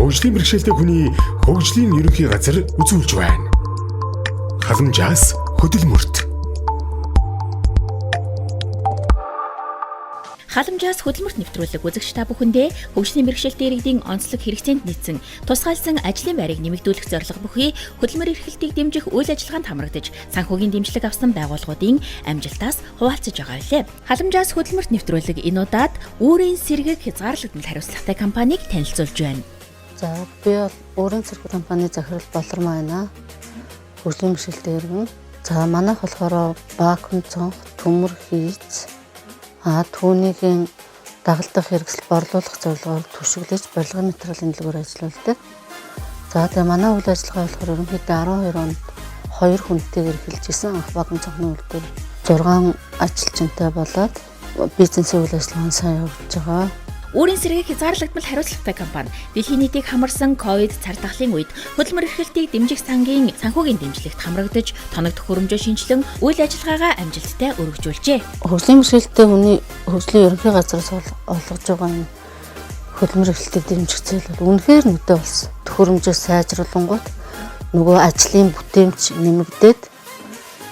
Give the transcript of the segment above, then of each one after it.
Хөгжлийн бэрхшээлтэй хүний хөгжлийн ерөнхий газар үзүүлж байна. Халамжаас хөдөлмөрт. Халамжаас хөдөлмөрт нэвтрүүлэг үзэгч та бүхэндээ хөгжлийн бэрхшээлтэй иргэдийн онцлог хэрэгцээнд нийцсэн тусгаалсан ажлын байрыг нэмэгдүүлэх зорилго бүхий хөдөлмөр эрхлэлтийг дэмжих үйл ажиллагаанд хамрагдаж санхүүгийн дэмжлэг авсан байгууллагуудын амжилтаас хуваалцаж байгаа билээ. Халамжаас хөдөлмөрт нэвтрүүлэг энэ удаад үүрийн сэргэг хязгаарлагдмал хариуцлагатай компанийг танилцуулж байна. За, би бол өөрийн цэрэг компани захирал Болормоо байна. Хөгжлийн бэрхшээлтэй иргэн. За, манайх болохоор вакуум цонх, төмөр хийц, түүнийг дагалдах хэрэгсэл борлуулах зорилгоор түшиглэж барилгын материалын дэлгүүр ажиллаулдаг. За, тэгээ манай үйл ажиллагаа болохоор ерөнхийдөө 12 онд 2 хүнтэйгээр эхэлж исэн. Анх вакуум цонхны үйлдвэр 6 ажилчинтай болоод бизнесийн үйл ажиллагаа нь сайн явагдаж байгаа. Үүрийн сэргээх хязгаарлагдмал хариуцлагатай компани дэлхийн нийтийг хамарсан ковид цар тахлын үед хөдөлмөр эрхлэлтийг дэмжих сангийн санхүүгийн дэмжлэгт хамрагдаж тоног төхөөрөмжөө шинэчлэн үйл ажиллагаагаа амжилттай өргөжүүлжээ. Хөгжлийн бэрхшээлтэй хүний хөгжлийн ерөнхий газраас олгож байгаа энэ хөдөлмөр эрхлэлтийг дэмжих зээл бол үнэхээр нүдэ болсон. Төхөөрөмжөө сайжруулангуут нөгөө ажлын бүтээмж нэмэгдээд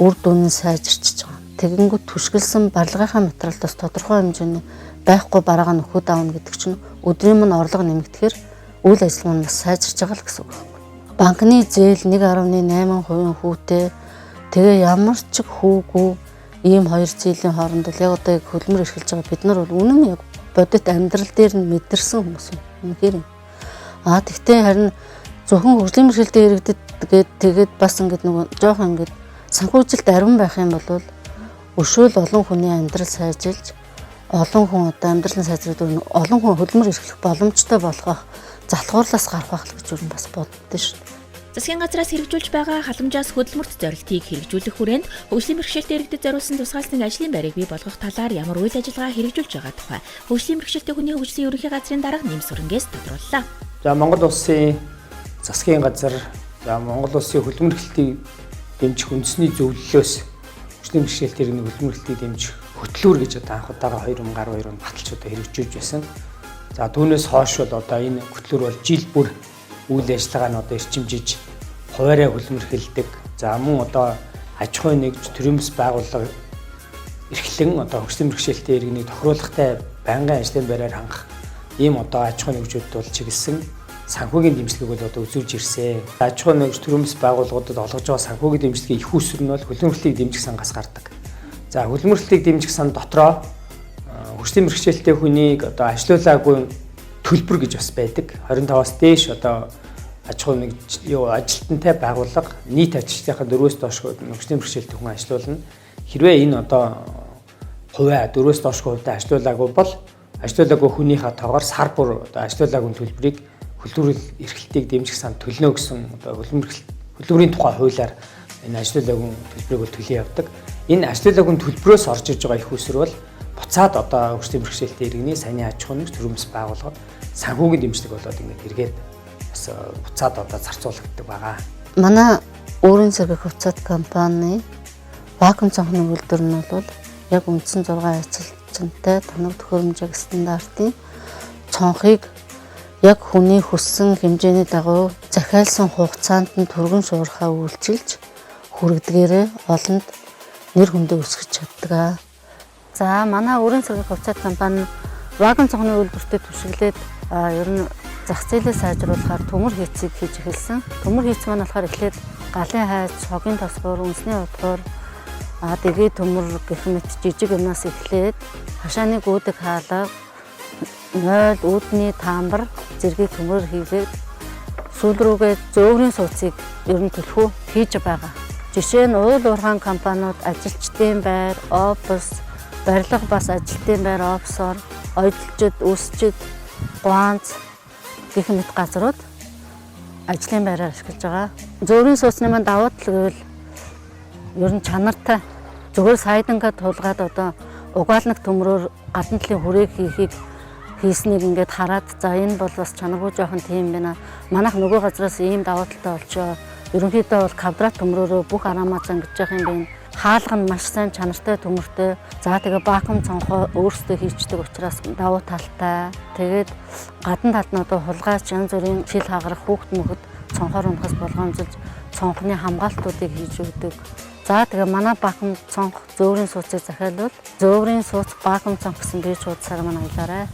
үр дүн нь сайжирчиж байгаа. Тэгэнгүүт түшгэлсэн барилгынхаа материалд бас тодорхой хэмжээний байхгүй бараагаа нөхөд авна гэдэг чинь өдрийн мань орлого нэмэгдэхээр үйл ажиллагаа нь бас сайжирч байгаа л гэсэн үг байхгүй. Банкны зээл 1.8% хүүтэй, тэгээ ямар ч хүүгүй ийм хоёр зээлийн хооронд бол яг одоо яг хөдөлмөр эрхэлж байгаа бид нар бол үнэн яг бодит амьдрал дээр нь мэдэрсэн хүмүүс юм. Үнэхээр юм. Тэгтээ харин зөвхөн хөгжлийн бэрхшээлтэй иргэдэд гээд тэгээд бас ингээд нөгөө жоохон ингээд санхүүжилт ариун байх юм бол өшөөл олон хүний амьдрал сайжилж, олон хүн одоо амьдралын сайжраад олон хүн хөдөлмөр эрхлэх боломжтой болох залхуурлаас гарах байх л гэж юу бас боддоо шүү дээ. Засгийн газраас хэрэгжүүлж байгаа халамжаас хөдөлмөрт зорилтыг хэрэгжүүлэх хүрээнд хөгжлийн бэрхшээлтэй иргэдэд зориулсан тусгаалсан ажлын байрыг бий болгох талаар ямар үйл ажиллагаа хэрэгжүүлж байгаа тухай хөгжлийн бэрхшээлтэй хүний хөгжлийн ерөнхий газрын дарга Нэмсүрэнгээс тодрууллаа. За, Монгол улсын засгийн газар, за, Монгол улсын хөдөлмөр эрхлэлтийг дэмжих үндэсний зөвлөлөөс хөгжлийн бэрхшээлтэй иргэний хөдөлмөр эрхлэлтийг дэмжих хөтлүүр гэж одоо анх удаага 2012 онд баталж одоо хэрэгжүүлж байсан. За, түүнээс хойш бол одоо энэ хөтлүүр бол жил бүр үйл ажиллагаа нь одоо эрчимжиж хуваараа хөдөлмөр эрхэлдэг. За, мөн одоо аж ахуйн нэгж, төрийн бас байгууллага эрхлэн одоо хөгжлийн бэрхшээлтэй иргэнийг тохируулахтай байнгын ажлын байраар хангах ийм одоо аж ахуйн нэгжүүдэд бол чиглэсэн санхүүгийн дэмжлэгийг бол одоо үзүүлж ирсэн. Аж ахуйн нэгж, төрийн бас байгууллагуудад олгож байгаа санхүүгийн дэмжлэгийн их усүр нь бол хөдөлмөр эрхлэлтийг дэмжих сангаас гардаг. За, хөдөлмөр эрхлэлтийг дэмжих сан дотроо хөгжлийн бэрхшээлтэй хүнийг одоо ажилуулаагүй төлбөр гэж бас байдаг. 25-аас дээш одоо аж ахуйн нэг юу ажилтнтай байгууллага нийт ажилчдынхаа 4-өөс доош хөгжлийн бэрхшээлтэй хүн ажилуулна. Хэрвээ энэ одоо хувиа 4-өөс доош хувьдаа ажилуулаагүй бол ажилуулаагүй хүнийхээ тоогоор сар бүр одоо ажилуулаагүй төлбөрийг хөдөлмөр эрхлэлтийг дэмжих сан төлнө гэсэн одоо хөдөлмөрийн тухай хуулиар энэ ажилуулаагүй төлбөрийг бол төлөө явдаг. Энэ ажилуулаагүй төлбөрөөс орж иж байгаа их усэр бол буцаад одоо хөгжлийн бэрхшээлтэй иргэний саяны аж ахуйн нэгж, төрийн бас байгууллагад санхүүгийн дэмжлэг болоод ингээд эргээд бас буцаад одоо зарцуулагддаг байгаа. Манай өөрийн сэргээх хувьцаат компани вакуум цонхны үйлдвэр нь бол яг үндсэн 6 ажилчинтай тоног төхөөрөмжийг стандартын цонхыг яг хүний хүссэн хэмжээний дагуу захиалсан хугацаанд нь түргэн шуурхаа үйлчилж хүргэдгээрээ олонд нэр хүндээ өсгөж чаддаг. За, манай өөрийн сэргээх хувьцаат компани вакуум цонхны үйлдвэртээ түшиглээд ер нь зах зээлээ сайжруулахаар төмөр хийцийг хийж эхэлсэн. Төмөр хийц маань болохоор эхлээд галын хайц, хогийн тосгоор, үндэсний утгаар, дэгээ төмөр гэх мэт жижиг юмнаас эхлээд хашааны гүйдэг хаалга, 0, үүдний таамбар зэргийг төмөр хийгээд сүүл рүүгээ зөөврийн сууцыг ер нь төлхөө хийж байгаа. Жишээ нь уул уурхаан компаниуд ажилчдын байр, офис, барилга бас ажилтны байр, офисоор, ойдолчид, өсчид, гуанц гэх мэт газрууд ажлын байраар ашиглаж байгаа. Зөөврийн сууцны маань давуу тал гэвэл ер нь чанартай. Зүгээр сайдангаа тулгаад одоо угаалнаг төмрөөр гадна талын хүрээг хийхийг хийснийг ингээд хараад, за, энэ бол бас чанаргүй жоохон тийм байна. Манайх нөгөө газраас ийм давуу талтай болчоо. Ерөнхийдөө бол квадрат төмрөөрөө бүх араамаа зангиж явах юм байна. Хаалга нь маш сайн чанартай, төмөртэй. За, тэгээ вакуум цонхоо өөрсдөө хийчдэг учраас давуу талтай. Тэгээд гадна талд нь одоо хулгайч, янз бүрийн шил хагарах, хүүхд мөхөд цонхоор унахаас болгоомжилж цонхны хамгаалтуудыг хийж өгдөг. За, тэгээ манай вакуум цонх Зөөврийн сууцыг захиалвал Зөөврийн сууц вакуум цонх гэсэн пэйж хуудасаар маань аялаарай.